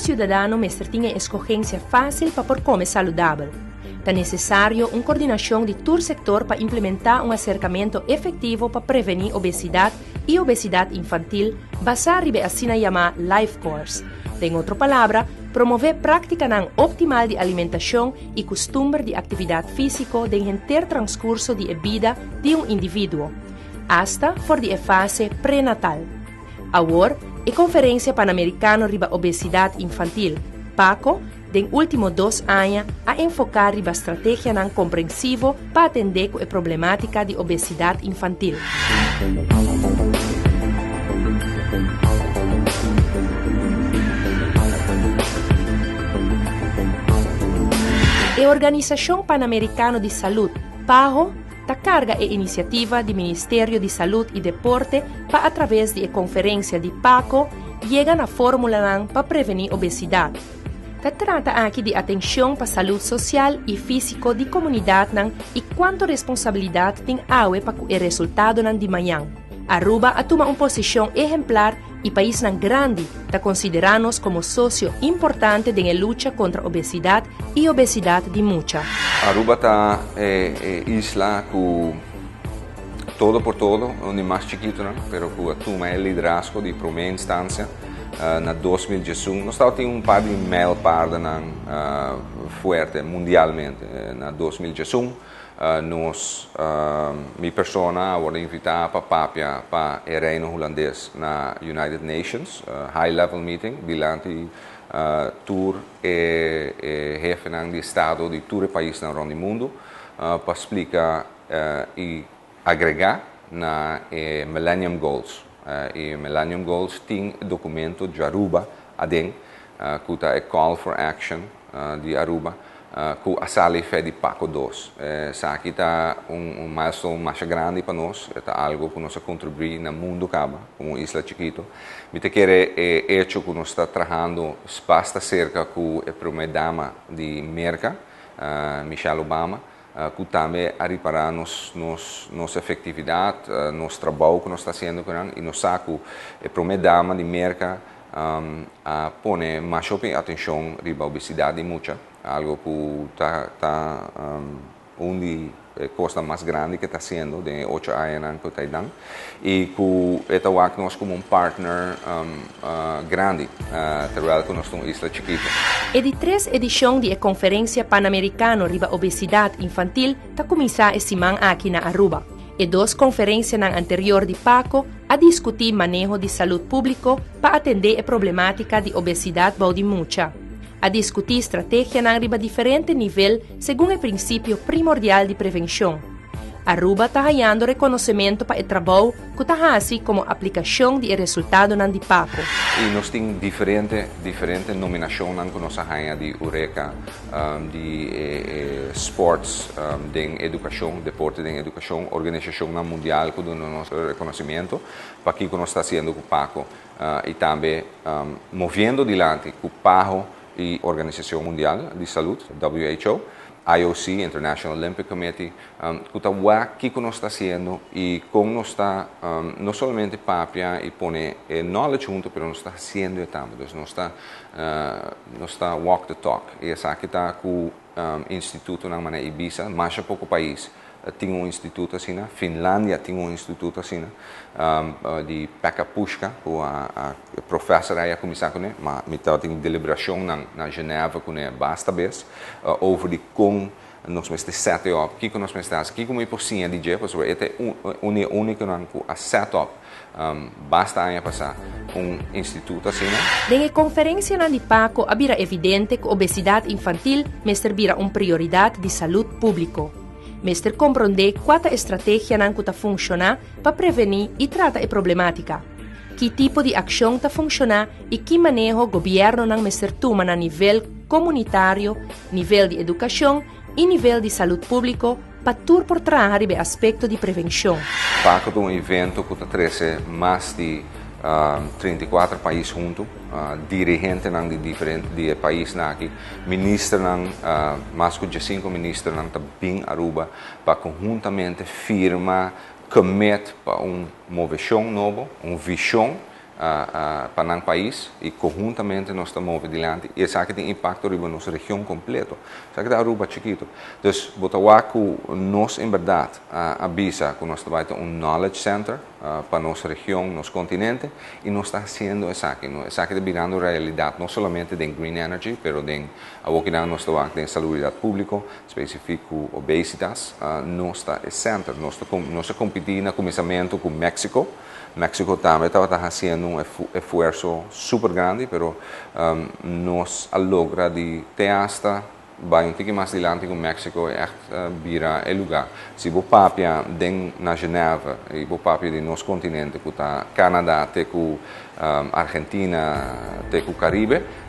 ciudadano mester tin e escogencia facil pa por come saludabel. Ta necesario un coordinacion di tur sector pa implementa un acercamento efectivo pa preveni obesidad y obesidad infantil basa riba e asina yama life course. Den otro palabra, promove practicanan optimal di alimentacion y custumber di actividad fisico den henter transcurso di e bida di un individuo, hasta for di e fase prenatal. Awor, e Conferencia Panamericano riba Obesidad Infantil, PACO, den ultimo dos aña a enfoca riba strategianan comprensivo pa atende cu e problematica di obesidad infantil. E Organisacion Panamericano di Salud, PAHO, ta carga e iniciativa di Ministerio di Salud y Deporte pa a traves di e conferencia di PACO yega na formulanan pa preveni obesidad. Ta trata aki di atencion pa salud social y fisico di comunidadnan y cuanto responsabilidad tin awe pa cu e resultadonan di mañan. Aruba a tuma un posicion ehemplar y paisnan grandi ta considera nos como socio importante den e lucha contra obesidad y obesidad di mucha. Aruba ta e isla cu todo por todo, un di mas chikitonan, pero cu a tuma e liderazgo di prome instancia na 2011. Nos tabatin un par di mijlpaardennan fuerte mundialmente. Na 2011 nos, mi persona a wordo invita pa papia pa e Reino Hulandes na United Nations High Level Meeting dilanti tur e hefenan di estado di tur e paisnan rond di mundo pa splica y agrega na e Millennium Goals. E Millennium Goals tin e documento di Aruba aden, cu ta e Call for Action di Aruba, cu a sali fe di PACO 2. Esaki ta un milestone masha grandi pa nos, e ta algo cu nos a contribui na mundo caba, como un isla chikito. Mi ta kere e hecho cu nos ta trahando basta cerca cu e prome dama di Merca, Michelle Obama, cu tambe a ripara nos efectividad, nos trabou cu nos ta haciendo cu nan, y nos sa cu e prome dama di Merca a pone masha hopi atencion riba obesidad di mucha, algo cu ta un di e cosnan mas grandi cu e ta haciendo den e 8 añanan cu e ta eynan, y cu e ta wak nos como un partner grandi, terwijl cu nos ta un isla chikito. E di tres edicion di e Conferencia Panamericano riba Obesidad Infantil ta cuminsa e siman aki na Aruba. E dos conferencianan anterior di PACO a discuti maneho di salud publico pa atende e problematica di obesidad bou di mucha. A discuti strategianan riba diferente nivel segun e principio primordial di prevencion. Aruba ta hayando reconocemento pa e trabou cu ta haci como aplicacion di e resultadonan di PACO. Y nos tin diferente diferente nominacionnan cu nos a haya di Eureka, di e sports den educacion, deporte den educacion, organisacionnan mundial cu duna nos reconocimiento pa kico nos ta haciendo cu PACO y tambe moviendo dilanti cu PAHO y Organisacion Mundial di Salud, WHO, IOC, International Olympic Committee, cu ta wak kico nos ta haciendo y con nos ta no solamente papia y pone e knowledge hunto, pero nos ta haciendo e tambe. Dus nos ta walk the talk. Y esaki ta cu institutonan manera IBISA. Masha poco pais tin un instituto asina. Finlandia tin un instituto asina, di Pekka Puska, cu a professor a cuminsa cune, ma mi tin deliberacion na Geneva cune basta bes, over di con nos mester set up, kico nos mester haci, kico mi por siña di dje, pasobra e ta un unico nan cu a set up basta aña pasa un instituto asina. Den e conferencianan di PACO a bira evidente cu obesidad infantil mester bira un prioridad di salud publico. Mester comprende cua ta e strategianan cu ta funciona pa preveni y trata e problematica. Ki tipo di accion ta funciona y ki maneho gobiernonan mester tuma na nivel comunitario, nivel di educacion y nivel di salud publico pa tur por traha riba e aspecto di prevencion. PACO ta un evento cu ta trece mas di 34 pais hunto, dirigentenan di diferente di paisnan aki, ministernan, mas cu 5 ministernan ta bin Aruba pa conhuntamente firma, commit pa un movecion nobo, un vision. Pa nan pais y conhuntamente nos ta move dilanti y esaki tin impacto riba nos region completo. Esaki ta Aruba chikito. Dus bo ta wak cu nos en berdad a bisa cu nos ta bay ta un knowledge center pa nos region, nos continente y nos ta haciendo esaki. Esaki ta birando realidad no solamente den green energy pero den awokinan nos ta wak den salubridad publico, specific cu obesitas. Nos ta e center. Nos ta nos a competi na cuminsamento cu Mexico. Mexico tambe tabata haciendo un esfuerzo super grandi, pero nos a logra di te hasta bay un tiki mas dilanti cu Mexico y echt bira e lugar. Si bo papia den na Geneva y bo papia di nos continente cu ta Canada te cu Argentina te cu Caribe,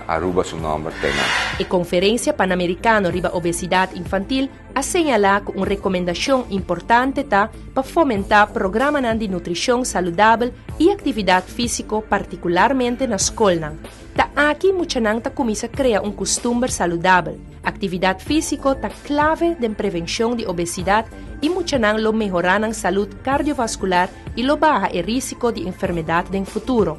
Aruba su nomber te nan. E Conferencia Panamericano riba Obesidad Infantil a señalá ku un rekomendashon importante ta pa fomentá programanan di nutrishon saludabel i aktividat físiko partikularmente na skolnan. Ta aki muchanan ta kuminsá krea un kustumber saludabel. Aktividat físiko ta klave den prevenshon di obesidat i muchanan lo mehorá nan salud kardiovaskular i lo baha e rísiko di enfermedat den futuro.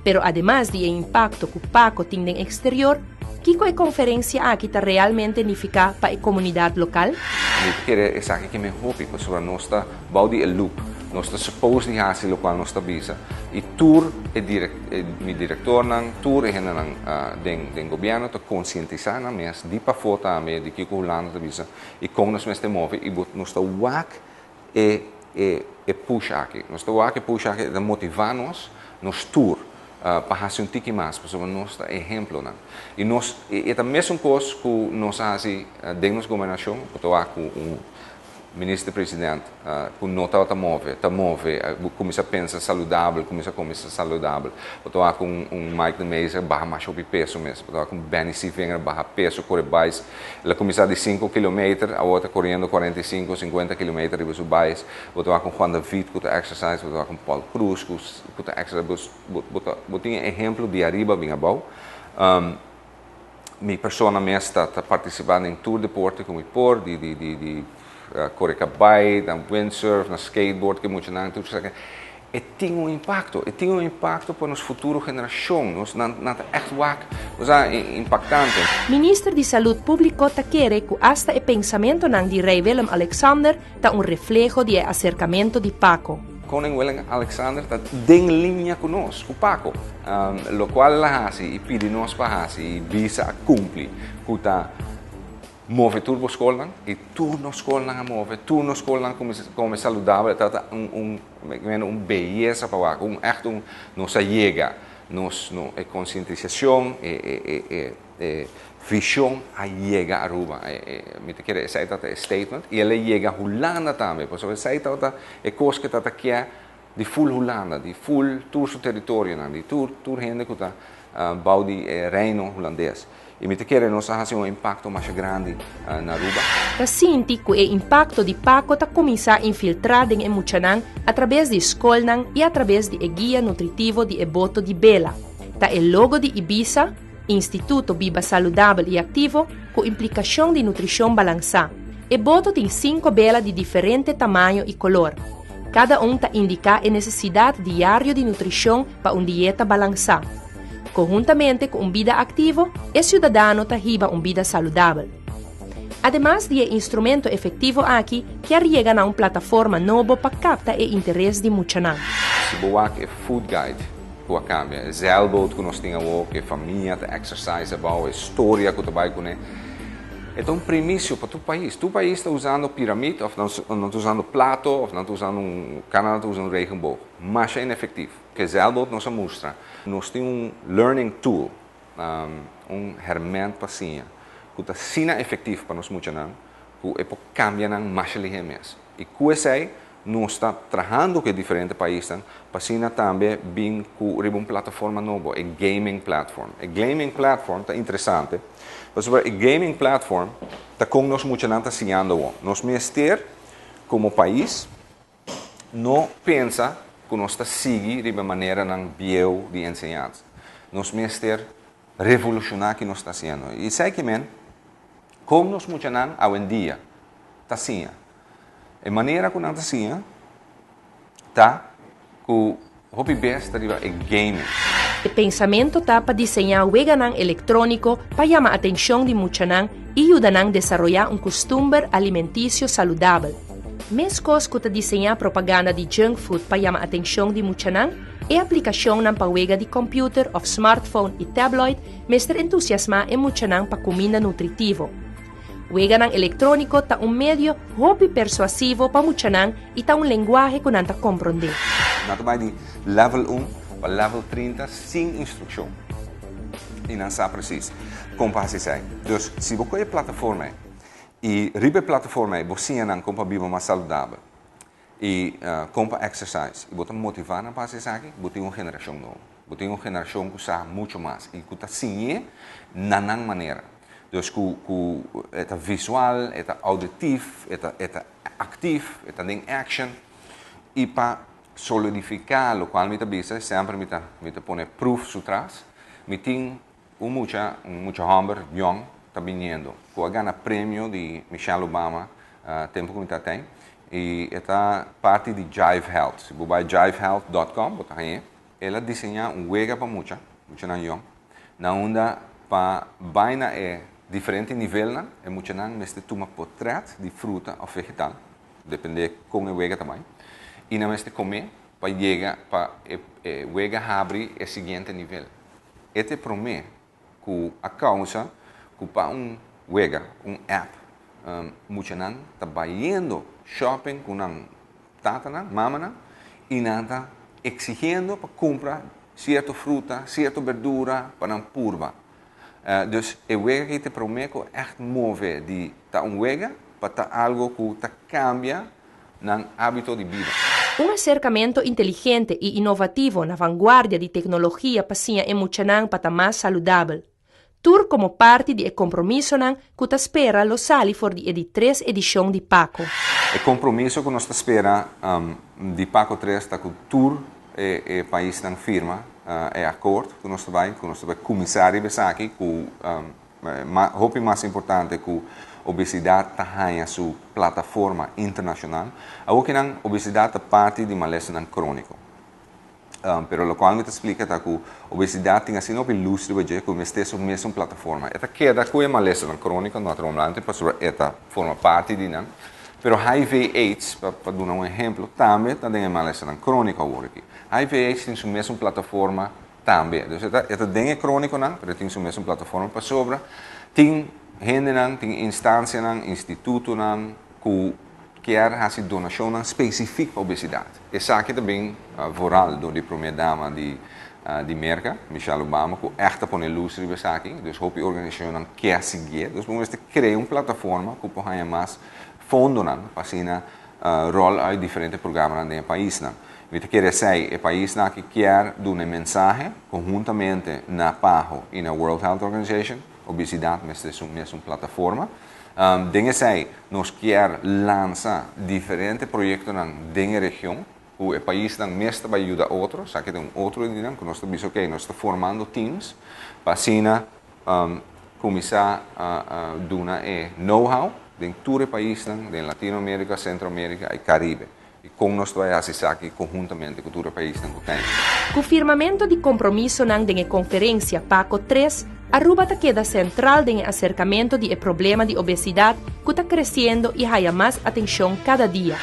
Pero ademas di e impakto ku Pako tin den eksterior, Kiko e konferensia aki ta realmente nifiká pa e komunidat lokal? Mi ta kere esaki ke men hopi, pasobra nos ta bou di e loop. Nos ta suppose di hasi lokual nos ta bisa. I tur e mi direktornan, tur e hendenan den den gobièrnu ta konsientisá nan mes di pafó tambe di kiko Hulanda ta bisa i kon nos mester move i bo nos ta wak e e e push aki. Nos ta wak e push aki, e ta motivá nos, nos tur, pa hasi un tiki mas, pasobra nos ta ehemplonan. I nos, e ta mesun kos ku nos a hasi den nos gobernashon, bo ta wak ku un minister president ku no tabata move, ta move, bo kuminsá pensa saludabel, kuminsá kome saludabel. Bo ta wak ku un Mike de Meza baha masha hopi peso mes, bo ta wak ku un Benny Seevinger baha peso, kore bais. El a kuminsá di sinku kilometer, awor ta koriendo 45, 50 kilometer riba su bais. Bo ta wak un Juan David ku ta exercise, bo ta wak un Paul Croes ku ku ta exercise. Bo bo ta bo tin e ehemplo di ariba bin abou. Mi persona mes ta ta partisipá den tur deporte ku mi por, di di di di kore kabai, na windsurf, na skateboard ku e muchanan tur esaki. E tin un impacto, e tin un impacto pa nos futuro generacion, nos nan nan ta echt wak, bo sa, impactante. Minister di Salud Publico ta kere cu hasta e pensamentonan di Rey Willem Alexander ta un refleho di e acercamento di Paco. Koning Willem Alexander ta den linea cu nos, cu Paco. Locual el a haci y pidi nos pa haci y bisa a cumpli cu ta Move tur bo skolnan i tur nos skolnan a move, tur nos skolnan a kuminsá kome saludabel, e tabata un un meno un beyesa pa wak, un ègt un nos a yega, nos no e konsientisashon, e e e e e vishon a yega Aruba, e e mi ta kere esei tabata e statement i el a yega Hulanda tambe, pasobra esei tabata e kos ke tabata kier di ful Hulanda, di ful tur su teritorionan, di tur tur hende ku ta bou di e Reino Hulandes. I mi ta kere nos a hasi un impakto masha grandi na Aruba. Ta sinti ku e impakto di Paco ta kuminsá infiltrá den e muchanan atrabes di skolnan i atrabes di e guia nutritivo di e boto di bela. Ta e logo di Ibisa, Instituto Biba Saludabel i Aktivo, ku implikashon di nutrishon balansá. E boto tin sinku bela di diferente tamaño i kolor. Kada un ta indiká e nesesidat diario di nutrishon pa un dieta balansá. Konhuntamente ku un bida aktivo, e siudadano ta hiba un bida saludabel. Ademas di e instrumento efektivo aki, kier yega na un plataforma nobo pa kapta e interes di muchanan. Si bo wak e food guide ku a kambia, e zeilboot ku nos tin awor, ku e famia ta exercise abou, e storia ku ta bai kuné, E ta un primisio pa tur pais. Tur pais ta usando piramid of nan ta usando plato of nan ta usando un Canada ta usa un regenboog. Masha inefectief. Ke zeilboot nos a mustra. Nos tin un learning tool, un herment pa siña, ku ta asina efectief pa nos muchanan ku e por cambia nan masha lihe mes. I ku esei nos ta trahando ku e diferente paisnan pa asina tambe bin ku riba un plataforma nobo, e gaming platform. E gaming platform ta interesante pasobra e gaming platform ta kon nos muchanan ta siñando awor. Nos mester komo pais no pensa ku nos ta sigui riba e maneranan bieu di enseñansa. Nos mester revolushoná ki nos ta hasiendo. I esei ke men kon nos muchanan awendia ta siña. E manera ku nan ta siña ta ku Hopi bes ta riba e gaming. E pensamento ta pa diseñá weganan elektróniko pa yama atenshon di muchanan i yuda nan desaroyá un kustumber alimentisio saludabel. Meskos ku ta diseñá propaganda di junk food pa yama atenshon di muchanan, e aplikashonnan pa wega di kòmpiuter òf smartphone i tabloid mester entusiasmá e muchanan pa kuminda nutritivo. Weganan elektróniko ta un medio hopi persuasivo pa muchanan i ta un lenguahe ku nan ta komprondé. Nan ta bai di level un pa level 30 sin instrukshon i nan sa presis kon pa hasi esei. Dus si bo kohe e plataforma ei i riba e plataforma ei bo siña nan kon pa biba mas saludabel i kon pa exercise i bo ta motivá nan pa hasi esaki, bo tin un generashon nobo. Bo tin un generashon ku sa muchu mas i ku ta siñ'é na nan manera. Dus ku e ta visual, e ta auditief, e ta e ta actief, e ta den action i pa solidifiká lokual mi ta bisa semper mi ta mi ta pone proof su tras. Mi tin un mucha, un mucha hòmber yòn ta biniendo ku a gana premio di Michelle Obama tempu ku mi ta atei i e ta parti di Jive Health. Si bo bai jivehealth.com bo ta hañ'é. El a diseñá un wega pa mucha, muchanan yòn, na unda pa bai na e diferente nivelnan e muchanan mester tuma potrèt di fruta òf vegetal, dependé kon e wega ta bai, i nan mester komé pa yega pa e e wega habri e siguiente nivel. E ta e promé ku a kousa ku pa un wega, un app, muchanan ta bayendo shopping ku nan tatanan, mamanan, i nan ta eksigiendo pa kumpra sierto fruta, sierto berdura pa nan purba. Dus e wega aki ta promé ku ègt move di ta un wega pa ta algo ku ta kambia nan hábito di bida. Un aserkamentu inteligente i inovativo na vanguardia di teknologia pa siña e muchanan pa ta mas saludabel. Tur komo parti di e kompromisonan ku ta spera lo sali for di e di tres edishon di Paco. E kompromiso ku nos ta spera di Paco 3 ta ku tur e paisnan firma e akord ku nos ta bai, ku nos ta bai kuminsá riba esaki ku hopi mas importante ku obesidat ta haña su plataforma internashonal. Awokinan obesidat ta parti di malesanan króniko. Pero lokual mi ta splika ta ku obesidat tin asina hopi lus riba dje ku mester su mesun plataforma. E ta keda ku e malesanan króniko naturalmente pasobra e ta forma parti di nan. Pero HIV AIDS, pa duna un ehemplo, tambe ta den e malesanan króniko awor aki. HIV AIDS tin su mesun plataforma tambe. Dus e ta e ta den e krónikonan, pero e tin su mesun plataforma pasobra tin hendenan, tin instansianan, institutonan ku kier hasi donashonnan spesifik pa obesidat. Esaki ta bin vooral dor di prome dama di di Merka, Michelle Obama, ku ègt ta pone lus riba esaki. Dus hopi organisashonnan kier siguié. Dus bo mester krea un plataforma ku por haña mas fondonan pa asina ròl uit diferente programanan den e paisnan. Mi ta kere esei, e paisnan aki kier duna e mensahe konhuntamente na PAHO i na World Health Organization, obesidat mester su mesun plataforma. Den esei nos kier lansa diferente proyektonan den e region ku e paisnan mes ta bai yuda otro. Esaki ta un otro di nan ku nos ta bisa ok nos ta formando teams pa asina kuminsá duna e know how den tur e paisnan den Latinoamerika, Sentroamerika i Karibe. I kon nos ta bai hasi esaki konhuntamente ku tur e paisnan ku ten. Ku firmamentu di kompromisonan den e konferensia Paco 3, Aruba ta keda sentral den e aserkamentu di e problema di obesidat ku ta kresiendo i haya mas atenshon kada dia.